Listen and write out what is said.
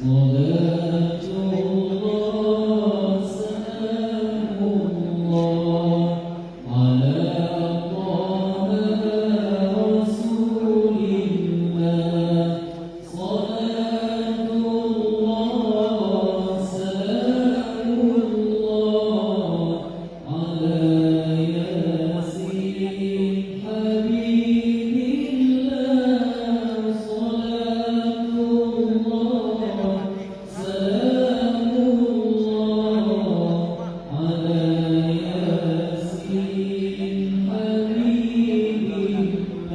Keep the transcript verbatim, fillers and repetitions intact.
صلاة الله سلام الله على طه رسول الله. صلاة الله سلام الله على ياسين حبيب الله. صلاة الله سلام الله على ياسين حبيب الله.